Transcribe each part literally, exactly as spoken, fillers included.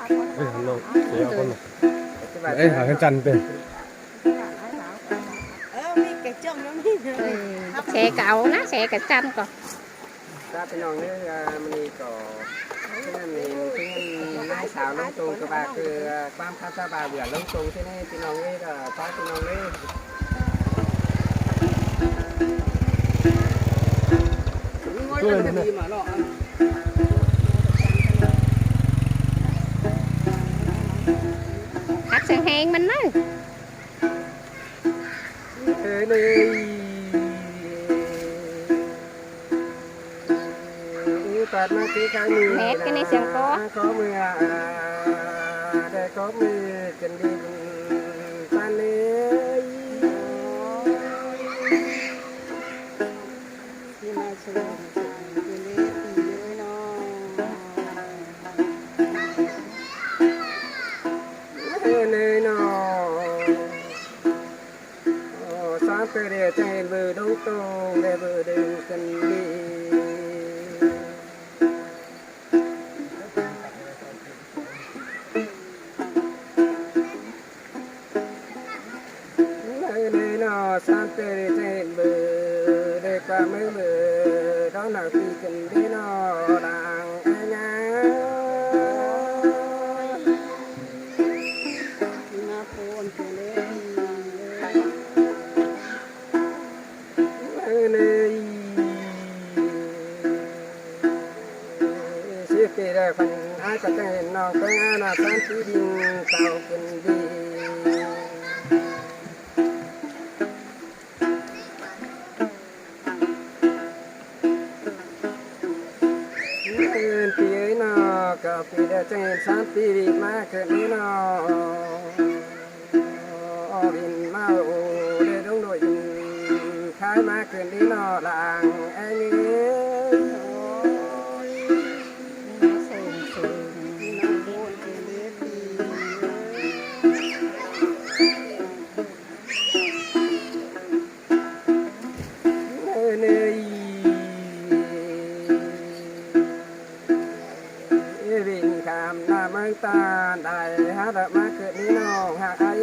Ê, Hà Nội, xe con này. Ê, Hà Nội chăn tê. Xe cáu ná, xe cả chăn con. Các bạn nói, à, mình có, cái này mình cũng nói sao lung tung, các bạn cứ, à, quan sát các bạn vừa lung tung thế này, thì nó mới là có, thì nó mới Cắt sương hang mắn ná. Mét cái này sương có. Có mưa, à, đây có mưa, cần đi, tan đi. Nơi nó. Ơ, sáng tê đê chang hên bơ đống tông đê bơ đêm cần đi. Nơi, nơi nó sáng tê đê chang hên bơ đê qua mấy bơ đó nào thì cần đi nó đang ai ngã. Ơ, nê. Sư kì đa phần ai có thể nòng cái ai mà sáng tí đi tàu cần đi. Ơ, phi ơi nó, có phi đa chang hên sáng tí đi mà kơ đi nó. Ơ, vin mau, để đúng đội vin khai mà kơ đi nó làng anh ơi. Nơi, nơi. Ê, vin khám nà măng ta đại hát đạp mát cự đi nông hạc ai.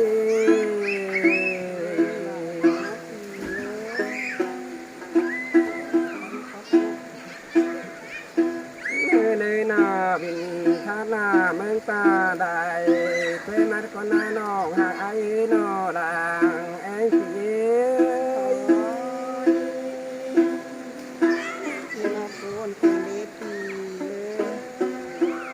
Nơi, nơi nà vin khám nà măng ta đại quê mắt con nà nông hạc ai nô làng anh.